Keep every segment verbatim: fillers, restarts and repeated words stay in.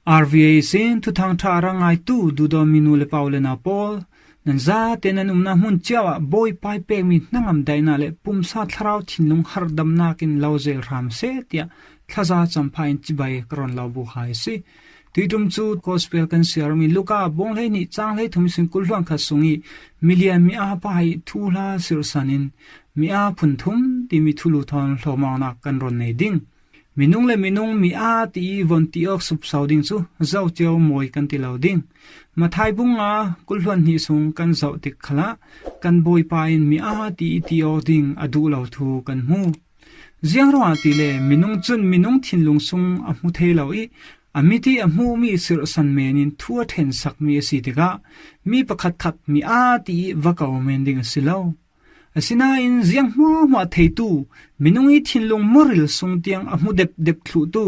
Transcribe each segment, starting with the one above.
R V A sin thuthang ṭha a ra ngaitu duhdaw minu le pau le nau pawl, nan zate nan umna hmun ciau ah Bawipa i pekmi hnangam daihna le pumsa thlarau thinlung harhdamnakin lo zel hram seh tiah thlaza campha in cibai ka rawn lo buk hai a si. Tuiṭum cu Gospel kan siarmi Luka bung hleihnih cang hleithum ihsin kul hluan khat sung i milian mi aa pa i thuhla sirhsan in mi aa phunthum timi thulu thawn hlawmawknak kan rawn nei ding. Minung le minung mi aa ti i von ti awk supso ding cu zoh cio mawi kan ti lo ding. Mathai bung nga kul hluan hnih sung kan zoh tik khalah kan Bawipa in mi aa ti i ti awk ding a duh lo thu kan hmu. Ziang ruangah tile minung cun minung thinlung sung a hmu thei lo i a mit i a hmuhmi sirhsan men in thu a ṭhensakmi a si tikah mi pakhatkhat mi aa ti i va ko men ding a si lo. Asinain ziang hmuahhmuah theitu, minung i thinlung muril sung tiang a hmu depdep thluhtu,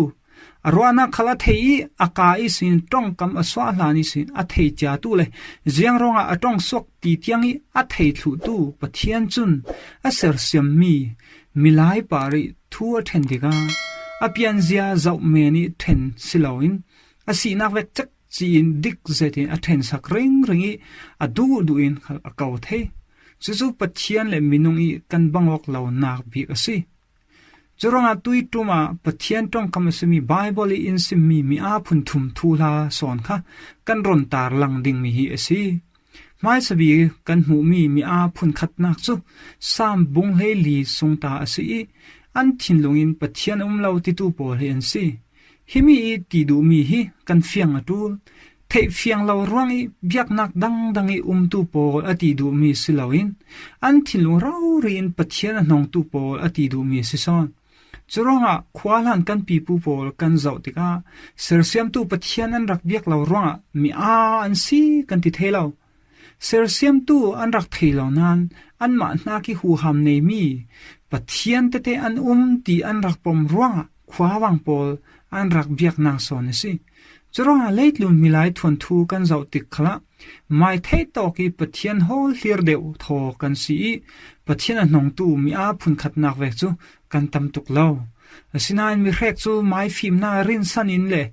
a ruahnak khal a thei i a ka ihsin ṭongkam a suah hlan ihsin a thei ciatu le ziang ruangah a ṭong suak ti tiang i a thei thluhtu Pathian cun a sersiammi milai par i thu a ṭhen tikah a pianzia zoh men i ṭhen si loin a sihnak vek cek ci-in dik zetin a ṭhensak ringring i a duhduh in khal a ko thei. Cucu Pathian le minung i kan bang awk lonak bik a si. Curuangah tuiṭum ah Pathian ṭongkam a simi Baibal i in simmi mi aa phunthum thuhla sawn kha kan rawn tarlang dingmi hi a si. Hmaisabik kan hmuhmi mi aa phunkhatnak cu Saam bung hleili sungta a si i an thinlung in Pathian a um lo titu pawl hi an si. Himi i ti duhmi hi kan fiang a ṭul. Theih fiang lo ruang i biaknak dangdang i umtu pawl a ti duhmi si loin an thinlung rori in Pathian a hnongtu pawl a ti duhmi a si sawn. Curuangah khua hlan kan pipu pawl kan zoh tikah sersiamtu Pathian an rak biak lo ruangah mi aa an si kan ti thei lo. Sersiamtu an rak thei lo nain anmah hnak i huham neimi Pathian tete an um ti an rak pom ruangah khuavang pawl an rak biaknak sawn a si. Curuangah leitlun milai thuanthu kan zoh tik khalah mai theih tawk i Pathian hawl hlir deuh thaw kan si i Pathian a hnongtu mi aa phunkhatnak vek cu kan tam tuk lo. Asinain mihrek cu mai fimnak rinsan in le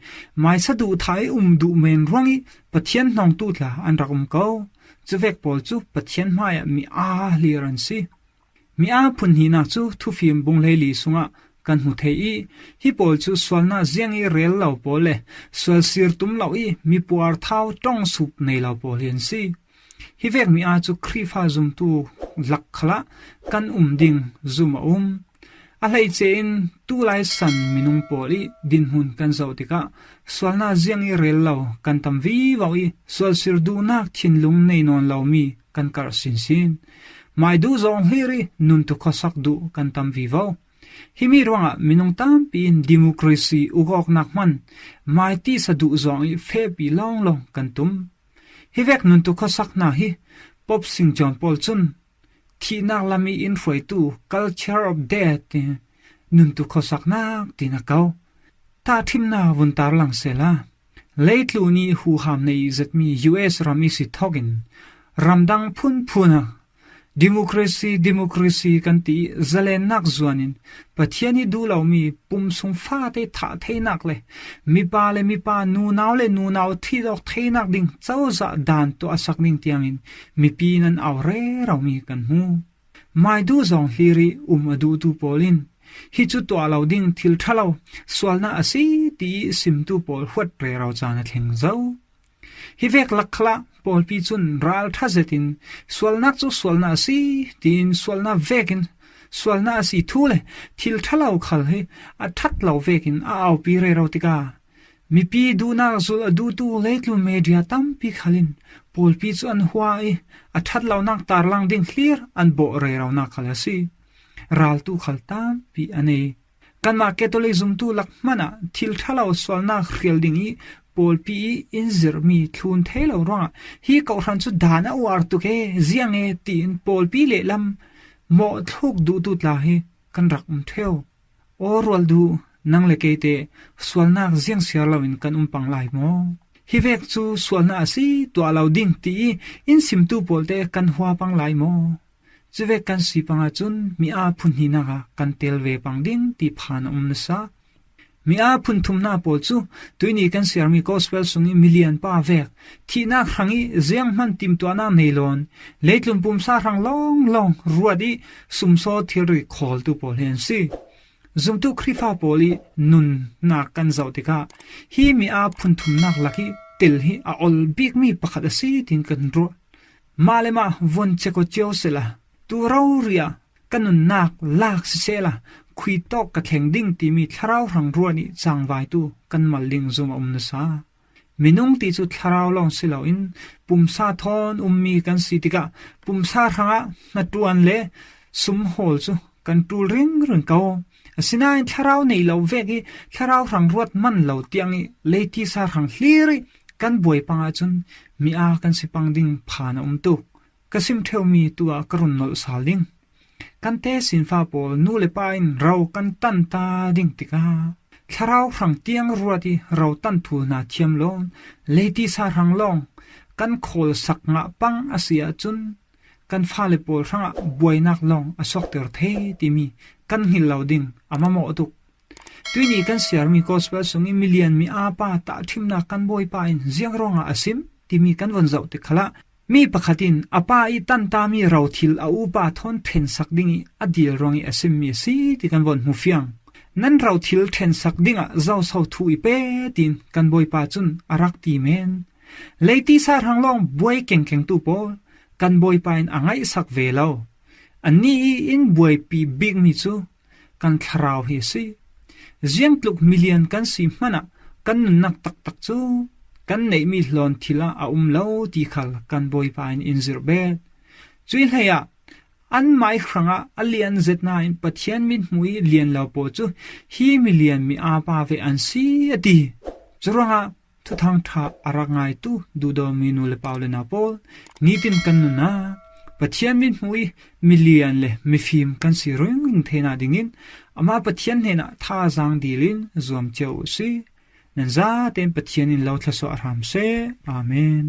mai saduhthah i um duh men ruang i Pathian hnongtu tla an rak um ko. Cuvek pawl cu Pathian hmaiah mi aa hlir an si. Mi aa phunhnihnak cu Thufim bung hleili sungah kan hmu thei i, hi pawl cu sualnak ziang i rel lo pawl le sual sir tum lo i mipuar thau ṭong sup nei lo pawl hi an si. Hi vek mi aa cu Khrihfa zumtu lak khalah kan um ding zum a um. A hleice in tulai san minung pawl i dinhmun kan zoh tikah sualnak ziang i rel lo kan tam vivo i sual sir duhnak thinlung nei nawn lomi kan karh sinsin. Mai duh zawng hlir i nuntu khuasak duh kan tam vivo. Himi ruangah minung tampi in democracy ukawknak hman mai tisa duh zawng i fehpi lawnglawng kan tum. Hi vek nuntu khuasak hna hi Pope Saint John Paul cun thihnak lam i in hruaitu culture of death ti nuntu khuasaknak tiin a ko. Tahṭhimnak vun tarlang sehla, leitlun i huham nei zetmi U S ram i si thawkin ramdang phunphun ah democracy, democracy kan ti i zalennak zuanin Pathian i duh lomi pum sung fate thah theinak le mipa le mipa, nunau le nunau thih awk theinak ding cozah dan tuah a sak ding tiangin mipi in an au reromi kan hmu. Mai duh zawng hlir i um a duhtu pawl in hi cu tuah lo ding thil ṭha lo, sualnak a si ti i simtu pawl huat rero caan a thleng zo. Hi vek lak khalah pawlpi cun ral ṭha zetin sualnak cu sualnak a si tiin sualnak vekin sualnak a si thu le thil ṭha lo khal hi a ṭhat lo vekin a aupi rero tikah mipi duhnak zulh a duhtu leitlun media tampi khal in pawlpi cu an hua i a ṭhat lonak tarlang ding hlir an bawh reronak khal a si. Raltu khal tampi a nei. Kanmah Catholic zumtu lak hmanah thil ṭha lo sualnak hrial ding i pawlpi i in zirhmi thlun thei lo ruangah hi kohhran cu dan a uar tuk e, ziang e tiin pawlpi lehlam mawhthluk duhtu tla hi kan rak um ṭheu. Aw rual duh, nang le keite sualnak ziang siar loin kan um pang lai maw? Hi vek cu sualnak a si tuah lo ding ti i in simtu pawlte kan hua pang lai maw? Cuvek kan si pang ahcun mi aa phunhnihnak ah kan tel ve pang ding ti phan a um nasa. Mi aa phunthumna pawl cu tuini kan siarmi gospel sungih milian pa vek thihnak hrangih zianghman timtuahnak nei loin leitlun pumsa hrang lawnglawng ruat ih sumsaw thilri khawltu pawl hi an si. Zumtu Khrihfa pawl ih nunnak kan zoh tikah hi mi aa phunthumnak lakih tel hi a ol bikmi pakhat a si tiin kan ruah. Mah le mah von ceko cio sehla tu rori ah ka nunnak lak sisehla khui tawk ka thleng ding timi thlarau hrang ruat ih cangvaitu kan mal ding zum a um nasa. Minung ti cu thlarau lawng si loin pumsa thawn ummi kan si tikah pumsa hrangah hnaṭuan le sumhawl cu kan ṭul ringring ko. Asinain thlarau nei lo vek ih thlarau hrang ruat man lo tiangih leitisa hrang hlir ih kan buai pang ahcun mi aa kan si pang ding phan a um tuk. Ka sim ṭheumi tu ah ka run nolh sal ding. Kan tesinfa pawl nu le pa in ro kan tan ta ding tikah thlarau hrang tiang ruat ih ro tan thu hna thiam loin leitisa hrang lawng kan khawlsak ngah pang a si ahcun kan fale pawl hrangah buainak lawng a suakter thei timi kan hngilh lo ding a mamawh tuk. Tuini kan siarmi gospel sungih milian mi aa pa tahṭhimnak kan Bawipa in ziang ruangah a sim timi kan von zoh tik khalah mi pakhat in a pa ih tantami rothil a upa thawn ṭhensak dingih a dil ruangih a simmi a si ti kan von hmu fiang. Nan rothil ṭhensak dingah zoso thu i pe tiin kan Bawipa cun a rak ti men. Leitisa hrang lawng buai kengkengtu pawl kan Bawipa in a ngaihsak ve lo. Annih ih in buaipi bikmi cu kan thlarau hi a si. Ziangtluk milian kan si hmanah kan nunnak taktak cu kan neihmi hlawn thil ah a um lo ti khal kan Bawipa in in zirh bet. Cuih hlei ah anmah ih hrangah a lian zet nain Pathian mithmuh ih lian lo pawl cu hi milian mi aa pa ve an si a ti. Curuangah Thuthang ṭha a rak ngaitu duhdawtmi nu le pa le nau pawl, nitin kan nunnak Pathian mithmuh ih milian le mifim kan si ringring theinak dingin amah Pathian hnenah thazaang dil in zuam cio uh si. Nan zaten Pathian in lo thlawsuah hram seh. Amen.